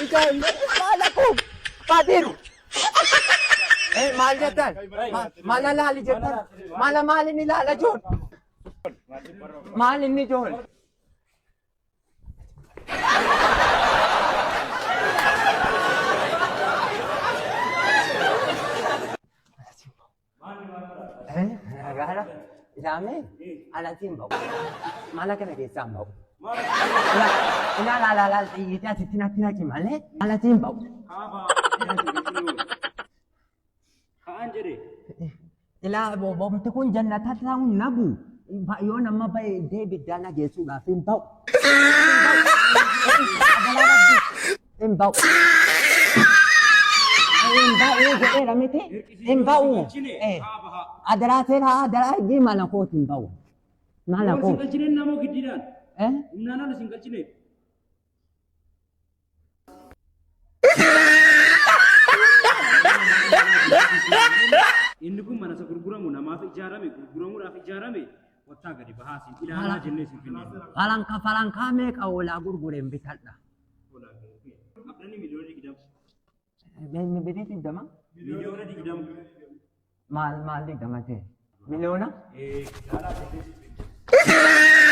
Ijoollee maala koo Badiru. Maal jettan? Mala laali jettan? Mala maalin ilaala joon? Maal inni joon? Nagaadha. Ilaamee alatiin ba'u. Mala kana keessaa hin ba'u. Ilaala ilaala ilaala xiyyiitii asitti natti naqi malee alatiin ba'u. Ka'aan jedhe. Ilaa boobomti kun jannata ta'uun nabu. Yoo nama ba'e iddoo ibiddaa na geessuudhaaf hin ba'u. Hin ba'u. Hin ba'u jedheera miti. Hin ba'u. Adaraa seeraa adaraa hojii mana kooti hin ba'u. Mana Yoo isin kooti. galchineen namoo giddiidhaan. Eh? Humnaan ol isin galchine. Inni kun mana isa gurguramu namaaf ijaarame gurguramuudhaaf ijaarame kottaa gadi bahaa isin ilaalaa jennee isin finne. Falanka falankaa meeqa oolaa gurgureen bitadha. Abdanni miliyoona 20. Birii 20? Miliyoona 20. Maal maal 20 ta'e? Miliyoona? Ee, ilaalaa jennee isin finne.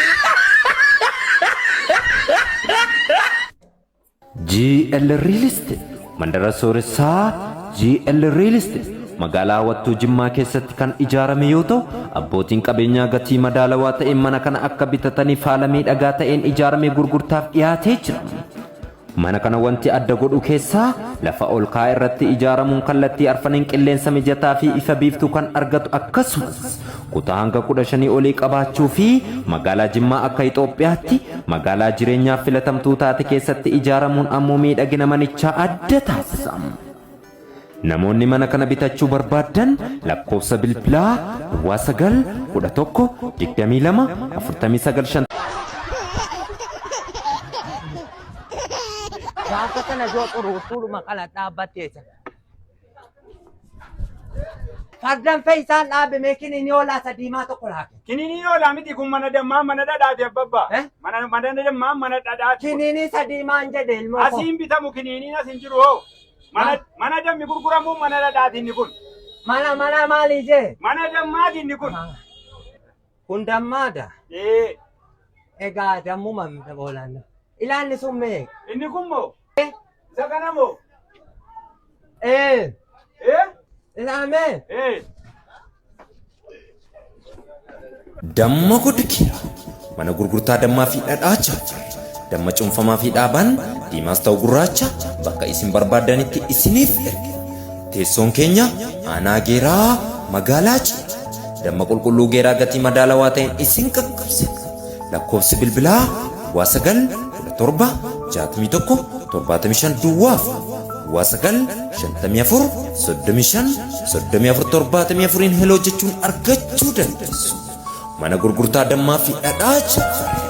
GL Real Estate mandara sooressaa GL Real Estate magaalaa Hawattuu Jimmaa keessatti kan ijaarame yoo ta'u abbootiin qabeenyaa gatii madaalawaa ta'een mana kana akka bitataniif haala miidhagaa ta'een ijaaramee gurgurtaaf dhiyaatee jira. Mana kana wanti adda godhu keessaa lafa ol ka'aa irratti ijaaramuun kallattii arfaniin qilleensa mijataa fi ifa biiftuu kan argatu akkasumas kutaa hanga 15 olii qabaachuu fi magaalaa Jimmaa akka Ixoophiyaatti magaalaa jireenyaaf filatamtuu taate keessatti ijaaramuun ammoo miidhagina manichaa adda taasisa. Namoonni mana kana bitachuu barbaaddan lakkoofsa bilbilaa duwwaa 9 11 22 49 5 Gaafa kana yoo xuruurtuudhuma kana dhaabbatteessa. Fardan fe'isaan dhaabe mee kiniinii hoolaa isa diimaa tokko laake. Kiniinii hoolaa miti kun mana dammaa mana dhadhaati abbabba. Eh? Mana dammaa mana dhadhaati. kun. Kiniinii isa diimaan jedhe ilmoo koo. Asiin bitamu kiniiniin as hin jiru hoo. Mana dammi gurguramu mana dhadhaati inni kun. Mana maalii jee? Mana dammaati inni kun. Kun dammaadha. Ee, Egaa dammuma oolan. Ilaalli sun mee? Inni kun moo? Isa kana moo? Ee, Ee? ilaamee. Ee. Damma Godkeera mana gurgurtaa dammaa fi dhadhaa Jaafar. Damma cuunfamaa fi dhaabaan diimaas ta'u gurraacha bakka isin barbaaddanitti isiniif ergina. Teessoon keenya aanaa Geeraa magaalaa Ciiti. Damma qulqulluu Geeraa gatii madaalawaa ta'een isin qaqqabsina. Lakkoofsi bilbilaa duwwaa 9 17 61 75 duwwaa 4 duwwaa 9 54 35 34 74n heloo jechuun argachuu dandeessu. Mana gurgurtaa dammaa fi dhadhaa Jaafar.